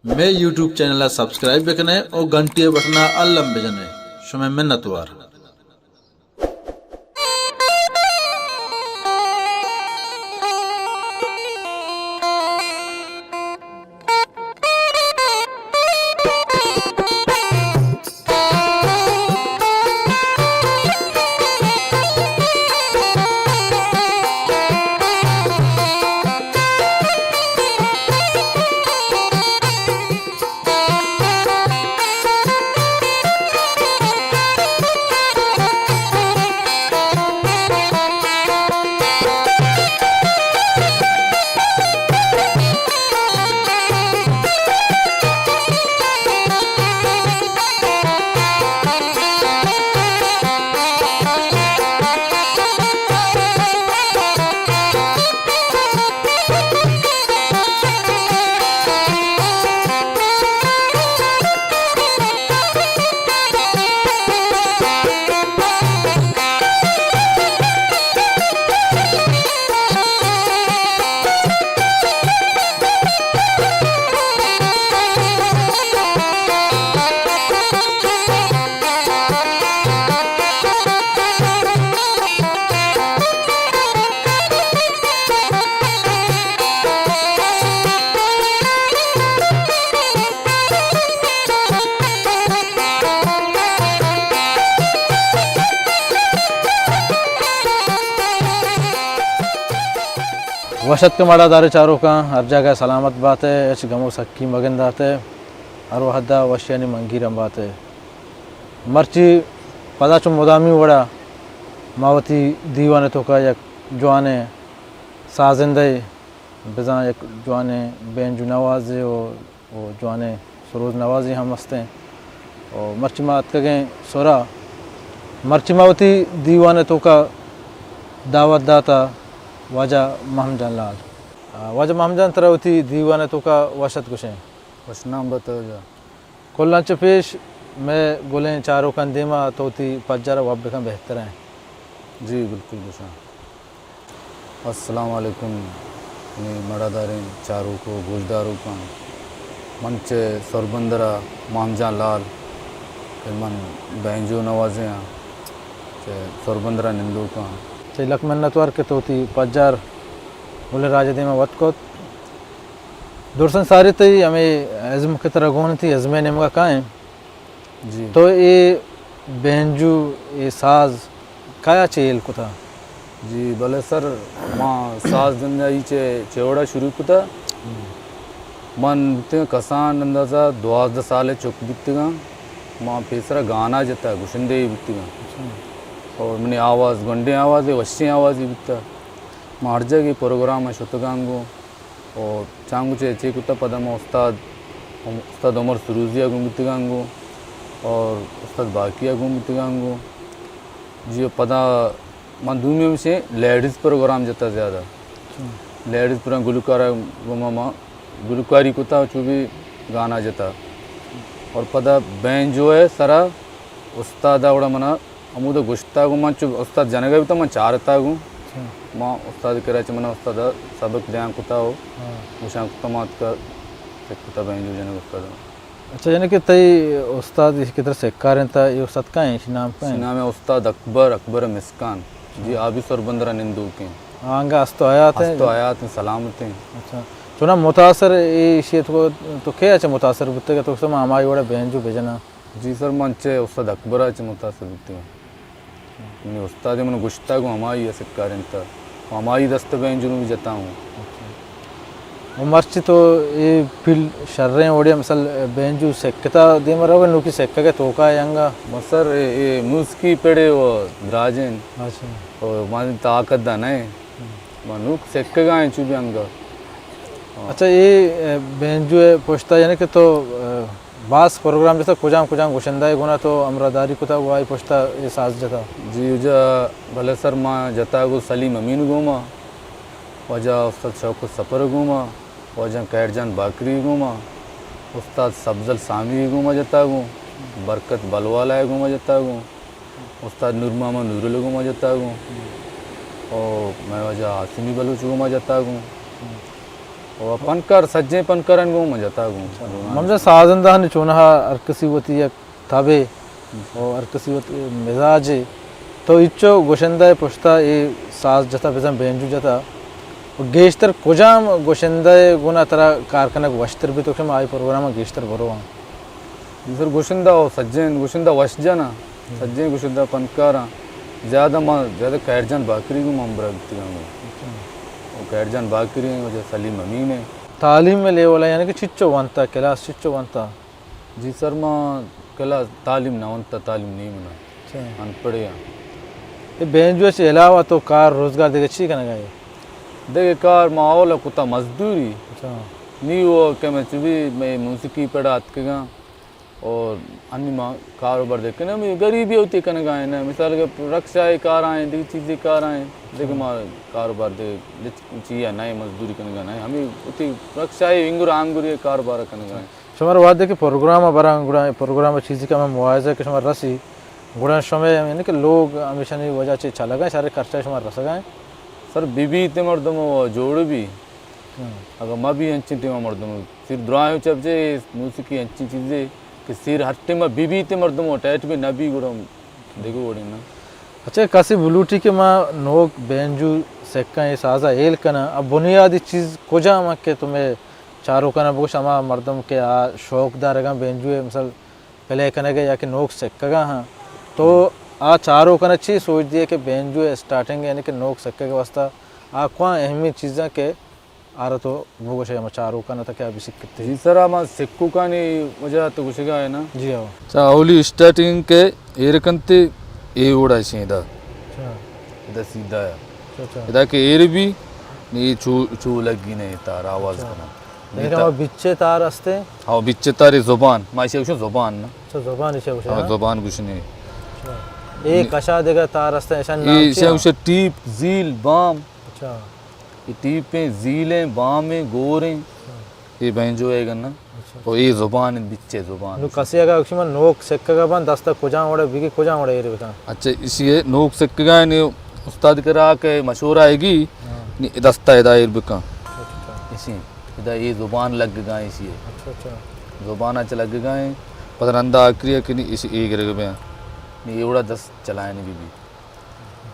مئے YouTube channel ءَ سبسکرائب بہ کن ئے ءُ گھنٹی ءِ بٹن ءَ الم بہ جن ئے۔ شمئے منتوار۔ وش اتک مڑاداریں چاروکاں، ہر جاگہ سلامت بات ئے، ہچ گم ءُ سکی مگندات ئے، ہر وہد ءَ وشیانی منگیراں بات ئے۔ مرچی پدا چو مدامی وڑا ما وتی دیوان ءِ توکا یک جوانیں سازندہ ئے، بزاں یک جوانیں بینجو نوازے ءُ، ءُ جوانیں سروز نوازے ہم ہستیں۔ ءُ مرچی ما اتکگیں سورا، مرچی ما وتی دیوان ءِ توکا دعوت داتا واجہ مہم جان لال۔ آ، واجہ مہم جان، ترا وتی دیوان ءِ توکا وش اتک گوشیں۔ وش نام بات واجہ۔ کلاں چہ پیش مئے گلیں چاروکاں دیما تو وتی پجار ءَ وت بکن بہتر ایں۔ جی، بالکل گوشاں۔ السلام علیکم، منی مڑاداریں چاروک ءُ گوشداروکاں۔ من چہ سربندر ءَ مام جان لال کہ من بینجو نوازے آں، چہ سربندر ءَ نندوک آں۔ چہ لک منتوار کہ تو وتی پجار گلیں راج ءِ دیما وت کت۔ درسن ساری تئی ہمے ازم کہ ترا گون تئی ازمے نیمگا کائیں۔ جی۔ تو اے بینجو، اے ساز کیا چہ ہیل کتا؟ جی، بلے سر، ما ساز دنیائی چہ چوڑا شروع کتا۔ ہم۔ من بوتگاں کسان اندازہ دوازدہ سال چک بوتگاں۔ ما پیسرا گانا جتا، گشندے بوتگاں۔ اچھا۔ اور منی آواز گونڈیں آوازے، وشیں آوازے بوتا۔ ما ہر جاگہ پروگرام شتگاں گوں۔ اور چانگو چہ چے کتا پدا ما استاد، استاد عمر سروزی ءَ گوں بوتگاں گوں اور استاد باقی ءَ گوں بوتگاں گوں۔ جی پدا من دومی ہمشیں لیڈیز پروگرام جتا زیادہ۔ اچھا۔ لیڈیز پروگرام گلوکار ءَ گوں ما، ما گلوکاری کتا چو بھی گانا جتا۔ اور پدا بینجو ءِ سرا استاد ءَ وڑا منا ہمودا گوشتگ، من چو استاد جنگا بوتاں، من چارتگ۔ اچھا۔ ما استاد کرا چہ منا استاد سبق دیان کتا و ہاں۔ گوشان کتا، ما اتکا سکتا بینجو جنگ استاد۔ اچھا، یعنی کہ تئی استاد اسی کہ ترا سکارینتا، اے استاد کئے ایں، اشی نام کئے ایں؟ اشی نام ایں استاد اکبر، اکبر مسکان۔ جی، ہاں۔ آ بھی سربندرا نندوکیں۔ آنگا ہست و حیات ایں؟ ہست و حیات ایں، سلامت ایں۔ اچھا۔ چونا متاثر اے اشی تو، تو کئے ءَ چہ متاثر بوتگ کہ تو گوشتگ من ہمائی وڑا بینجو بجناں؟ جی سر، من چہ استاد اکبر ءَ چہ متاثر بوتگاں۔ منی استاد ءَ من گوشتگ گوں ہمائی ءَ سکارینتا، ہمائی دست بینجو نوں جتا ہوں۔ و مرچی تو اے فیلڈ شریں وڑے مثل بینجو سکتا دیما روے، نوکی سکگ ءِ توکا انگا؟ بس سر، اے، اے موسیقی پڑے و دراجیں۔ اچھا۔ و من طاقت دا نہ۔ ہم۔ من نوک سکگا ہیں چو بھی انگا۔ اچھا، اے، اے، بینجو ءِ پشتا یعنی کہ تو، اے، باز پروگرام جتا، کجام کجام گشندہ ءِ گونا تو ہمراہداری کتا و آئی پشتا اے ساز جتا؟ جی، اجا بلے سر ما جتا گو سلیم امین گوما، واجہ استاد شوکت سفر گوما، واجہ خیر جان باکری گوما، استاد سبزل سامی گوما جتا گو، برکت بلوالا گوما جتا گو۔ استاد نور محمد نورل گوما جتا گوں۔ او مئے واجہ آسمی بلوچ گوما جتا گوں۔ و پنکار، سجیں پنکارانی گوں من جتا گوں۔ ممزا سازندہانی چونہا ہر کسی وتی یک تبے و ہر کسی وتی مزاجے۔ تو ہچو گشندہ پشتا اے ساز جتا، بزاں بینجو جتا، و گیشتر کجام گشندہ گونا ترا کار کنگ وشتر بیت و کہ ما آئی پروگرام گیشتر برواں؟ جی سر، گشندہ و سجین گشندہ وش جنا، سجین گشندہ پنکاراں۔ زیادہ ما زیادہ خیر جان باکری گوں ہمبراہ بیتگاں گوں۔ و خیر جان باکری ہیں، وجہ سلیم امین ہیں۔ تعلیم میں لیول ہے، یعنی کہ چچو وانتا، کلاس چچو وانتا؟ جی سر، ما کلاس تعلیم نہ وانتا، تعلیم نہیں منا۔ اچھا۔ ان پڑھے ہیں۔ اے بینجو سے علاوہ تو کار روزگار دیگہ چی کنگا ہے؟ دیگہ کار ما اولا کتا مزدوری۔ اچھا۔ نی وہ کہ میں چوی میں موسیقی پڑھا اتکگاں۔ اور انی ما کاروبار دے کنیں، ہمے غریبی ہوتی کنگا ہیں نا، مثال کہ رکشہ کار آئیں، دیگہ چیزیں کار آئیں، دیگہ ما کاروبار دے چیئے نہ، مزدوری کنگا نہ، ہمے ہوتی رکشہ انگر آنگری کاروبار کنگا ہیں۔ شمارا وہدے کہ پروگرام براں گڑا پروگرام چیزی کہ ہمیں مواعظہ کہ شما رسی گڑا شما یعنی کہ لوگ ہمیشانی وجہ چے چلگا ہیں، شارے خرچہ شما رسگا ہیں؟ سر، بی بی تے مردم و جوڑ بھی۔ ہاں۔ اگر ما بھی انچیں ٹیما مردم سیر دراہیں چپ جے، موسیقی انچیں چیزے کہ سیر ہر ٹیما بی بی تے مردم و ٹیٹ بھی نہ بی گڑا دیگو وڑی نا۔ اچھا، کسی بلوٹی کہ ما نوک بینجو سکاں، اے سازا ہیل کناں، اب بنیادی چیز کجام کہ تمہیں چارو کنا بگوش، ہما مردم کہ آ شوق دارگاں بینجو ہے، مثال پلے کنگے یا کہ نوک سکگا ہاں، تو آ چارو کنا چی سوچ دیے کہ بینجو ہے اسٹارٹنگ یعنی کہ نوک سکگے واسطہ آ کواں اہمی چیزاں کہ آرا تو بگوشے ہما چاروکانا تکا بسکتے۔ جی سر، ہما سکوکانی وجہ تو گوشگا ہے نا؟ جی ہاں۔ اچھا، اولی اسٹارٹنگ کے ایر کنتے، اے اوڑا شیں ادا۔ اچھا۔ ادا سیدھا ہے۔ اچھا، اچھا۔ ادا کے ایر بھی نی چو، چو لگی نہیں تار آواز اچھا۔ کنا۔ یعنی کہ ہما بچے تار ہستے؟ ہاں، بچے تار زبان۔ ما اسے گوشن زبان نا۔ اچھا، زبان اسے گوشن، ہاں، ہاں؟ زبان گوشنی۔ اچھا۔ اے کشا دیگا تار ہستے، ایشان نام اے چی اسے ہاں؟ گوشن ٹیپ، زیل، بام۔ اچھا۔ اے ٹیپیں، زیلیں، بامیں، گوریں، اچھا۔ اے بینجو ہے گنا۔ اچھا۔ او اے زبان انت، بچے زبان۔ نو کسے اگا اکشی من نوک سکگا بان دستا کجام وڑے بگی، کجام وڑے ایر بکن؟ اچھا، اسی ہے نوک سکگا نی استاد کرا کہ مشورہ آئے گی، ہاں۔ نی دستا ادا ایر بکن۔ اچھا، اچھا۔ اسی ادا اے زبان لگ گا اسی ہے۔ اچھا، اچھا۔ زبان اچ لگ گا ہے۔ پتہ رندا آکری ہے کہ نی اسی اے گرگ بیا۔ نی اے وڑا دست چلائے نی بی بی۔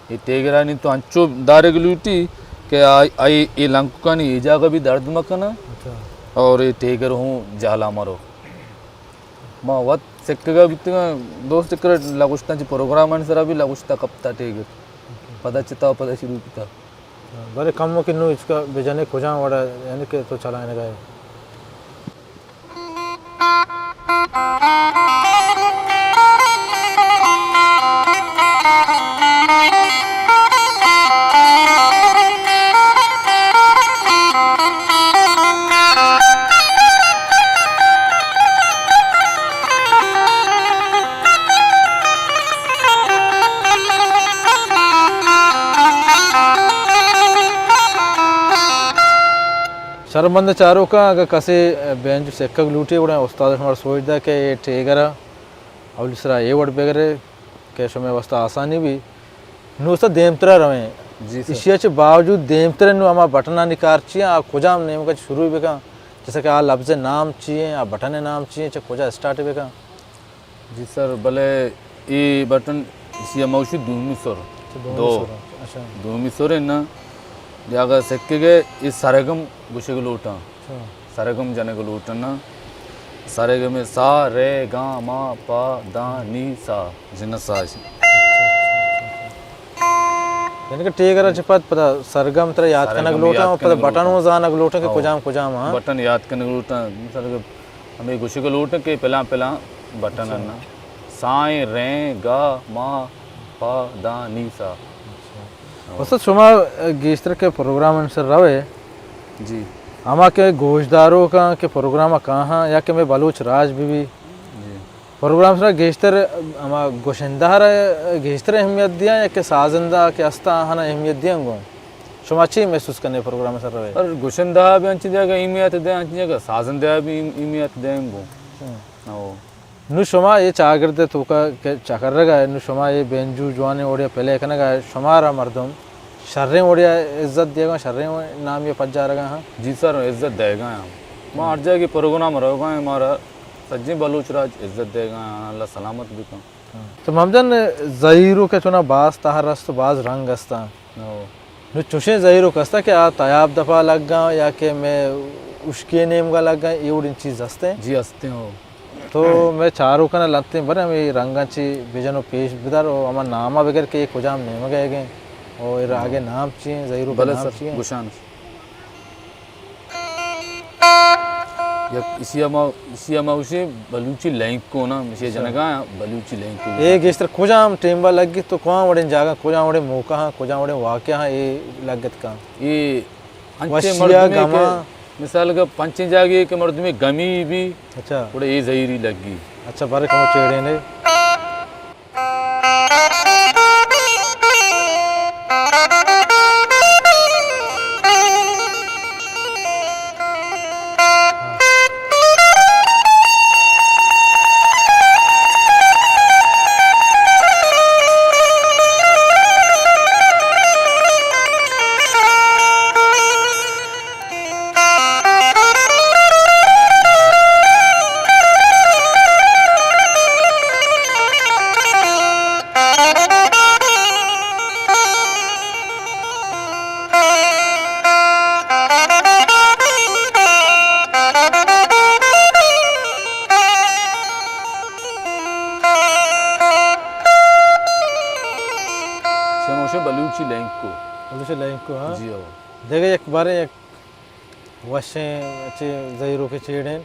اے ٹیگرانی تو انچو دارگ لوٹی کہ آئی، آئی اے لنککانی اے جاگہ بھی درد مکناں اچھا۔ اور اے ٹیگر ہوں جالا مرو۔ ما وت سکگا بیتگاں، دوست کر لگوشتاں چہ پروگرامانی سرا بھی لگوشتا کپتا ٹیگر۔ پدا چتا پدا شروع کتا۔ بلے کمو کہ نو اچکا بجنے کجام وڑا یعنی کہ تو چلائنگا ہے؟ شرمند چاروکاں، اگہ کسے بینجو سکگ لوٹی، گڑا استاد شمارا سوج دا کہ اے ٹیگر ء اولی سرا اے وڑ بگرے کہ شمئے واسطہ آسانی بی۔ نو استاد دیمترا رویں۔ جی سر۔ ایشی ء چہ باوجود دیمتر نو ہما بٹنانی کار چی آ کجام نیمگ ء چہ شروع بکن؟ جیسا کہ آ لفظ نام چی ہیں، آ بٹن نام چی ہیں، چہ کجا اسٹارٹ بکن؟ جی سر، بلے اے بٹن اسی ہم اوشی دومی سر۔ اچھا، دومی دو۔ سر، اچھا۔ دومی سر ہے نا، جاگہ سکے گئے، اے سرگم گوشگ لوٹاں۔ اچھا۔ سرگم جنگ لوٹاں نا۔ سرگم سا، رے، گا، ما، پا، دا، نی، سا۔ جن سا اسی۔ یعنی کہ ٹیگر چہ پد پدا سرگم ترا یاد سرگم کنگ لوٹاں، یاد پدا کنگ بٹن لوٹاں۔ ہوں زانگ لوٹاں کہ ہاں۔ کجام کجام ہاں۔ بٹن یاد کنگ لوٹاں۔ سرگم ہمے گوشگ لوٹاں کہ پلاں پلاں بٹن اچھا۔ اناں۔ سائیں، ریں، گا، ما، پا، داں، نی، سا۔ اچھا۔ استاد، شما گیشتر کہ پروگرام سر روے، جی۔ ہما کہ گوشداروکاں کہ پروگرام کاہاں یا کہ میں بلوچ راج بی بی، جی۔ پروگرام سرا گیشتر ہما گوشندہ را گیشتر اہمیت دیاں یا کہ سازندہ کہ استا آہانا اہمیت دیاں گوں؟ شما چی محسوس کنے پروگرام سر روے؟ سر، گوشندہ بھی انچی جگہ اہمیت دے، انچی جگہ سازندہ بھی اہمیت دے گوں۔ ہوں۔ او۔ نو شما اے چاگرد توکا کہ چکرگا ہے، نو شما اے بینجو جوانیں اوڑیا پلے کنگا ہے، شمارا مردم شریں وڑے ءَ عزت دیگ ءَ، شریں نامی ءَ پجارگ ءَ ہاں۔ جی سر، عزت دیگ ءَ ہاں۔ ما ہر جاگہ پروگرام روگ ءَ ایں، مارا سجیں بلوچ راج عزت دیگ ءَ ہاں، اللہ سلامت بکن۔ ہاں۔ تو مھمد جان، زہیروک ءَ چوناں باز تہر است ءُ باز رنگ است اَنت۔ ہو۔ نوں چوشیں زہیروک است اَنت کہ آ تیاب دپ ءَ لگ اَنت یا کہ مئے ہشکی ءِ نیمگ ءَ لگ اَنت، اے وڑیں چیز است اَنت؟ جی است اَنت، ہو۔ تو مئے چاروکاں لھتیں بر ھمے رنگاں چہ بجن ءُ پیش بدار ءُ ھما نام ءَ بگر کہ اے کجام نیمگ ءَ ئیگ اِنت ءُ اے راگ ءِ نام چی اِنت، زہیروک ءِ بلے نام سر، چی اِنت؟ گوشان۔ یک ایشی ءَ ما، ایشی ءَ ما گوشیں بلوچی لینکو نا، ایشی ءَ اچھا۔ جنگ ءَ آں بلوچی لینکو۔ اے گیشتر کجام ٹیم ءَ لگیت ءُ کجام وڑیں جاگہ، کجام وڑیں موقع ءَ، کجام وڑیں واقعہ ءَ اے لگت کنت؟ اے انچیں وشی ءَ، مردمے غم کہ ءَ؟ مثال کہ پنچیں جاگہے کہ مردمے غمی بی، اچھا۔ گڑا اے زہیری لگی۔ اچھا، بارے کمو چیڑیں نے۔ چموشے بلوچی لینکو۔ بلوچی لینکو، ہاں۔ جی ہو۔ دگہ یک بارے یک وشیں چہ زہیروکے چیڑیں۔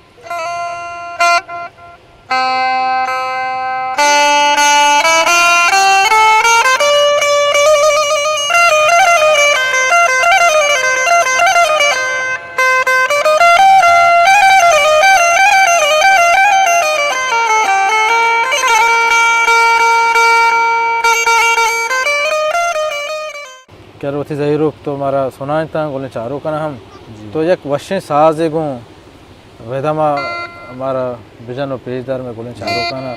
کہ وتی زہیروک تو مارا سنائینتاں، گلیں چاروکاں ہم۔ جی۔ تو یک وشیں سازے گوں ردم ءَ مارا بجن ءُ پیش دار مئے گلیں چاروکاں۔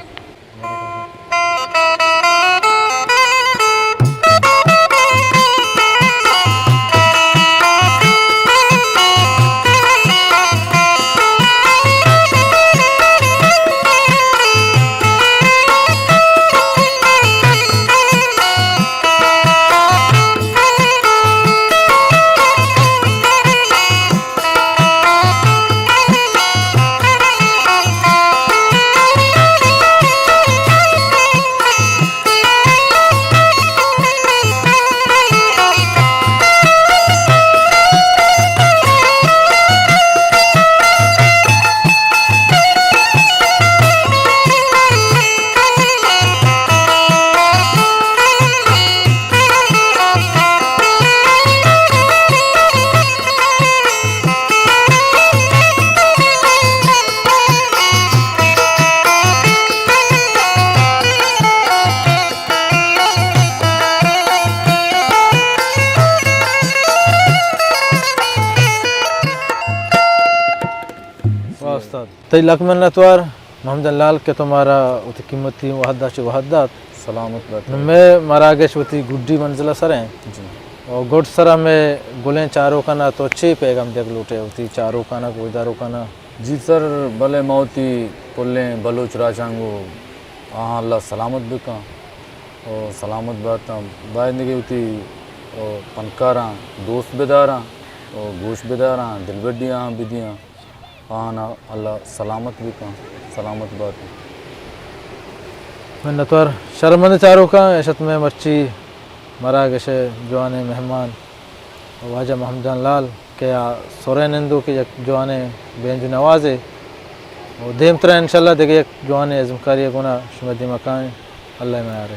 واہ استاد۔ تئی لک منتوار محمد جان لال کہ تو مارا وتی قیمتی وھد ءَ چہ وھد دات۔ سلامت بات۔ نوں مئے مراگش وتی گڈی منزل ءَ سر ایں۔ جی۔ ءُ گڈ سر ءَ مئے گلیں چاروکاں ءَ تو چے پیغام دیگ لوٹ ئے وتی چاروکاں ءَ، گوشداروکاں ءَ؟ جی سر، بلے ما وتی کلیں بلوچ راجاں گوں آہاں اللہ سلامت بکن ءُ سلامت باتاں۔ باید کہ وتی ءُ پنکاراں دوست بداراں ءُ گوش بداراں، دلبڈی آہاں بدیاں۔ آہاں اللہ سلامت بکن، سلامت بات۔ منتوار۔ شرمند چاروکاں، اش ات مئے مرچی مراگش ءِ جوانیں مہمان واجہ محمد جان لال کہ آ سرئے نندوکے، یک جوانیں بینجو نوازے۔ ءُ دیمترا انشاءاللہ دگہ یک جوانیں ازمکاری ءِ گونا شمئے دیما کائیں۔ اللہ ءِ میارے۔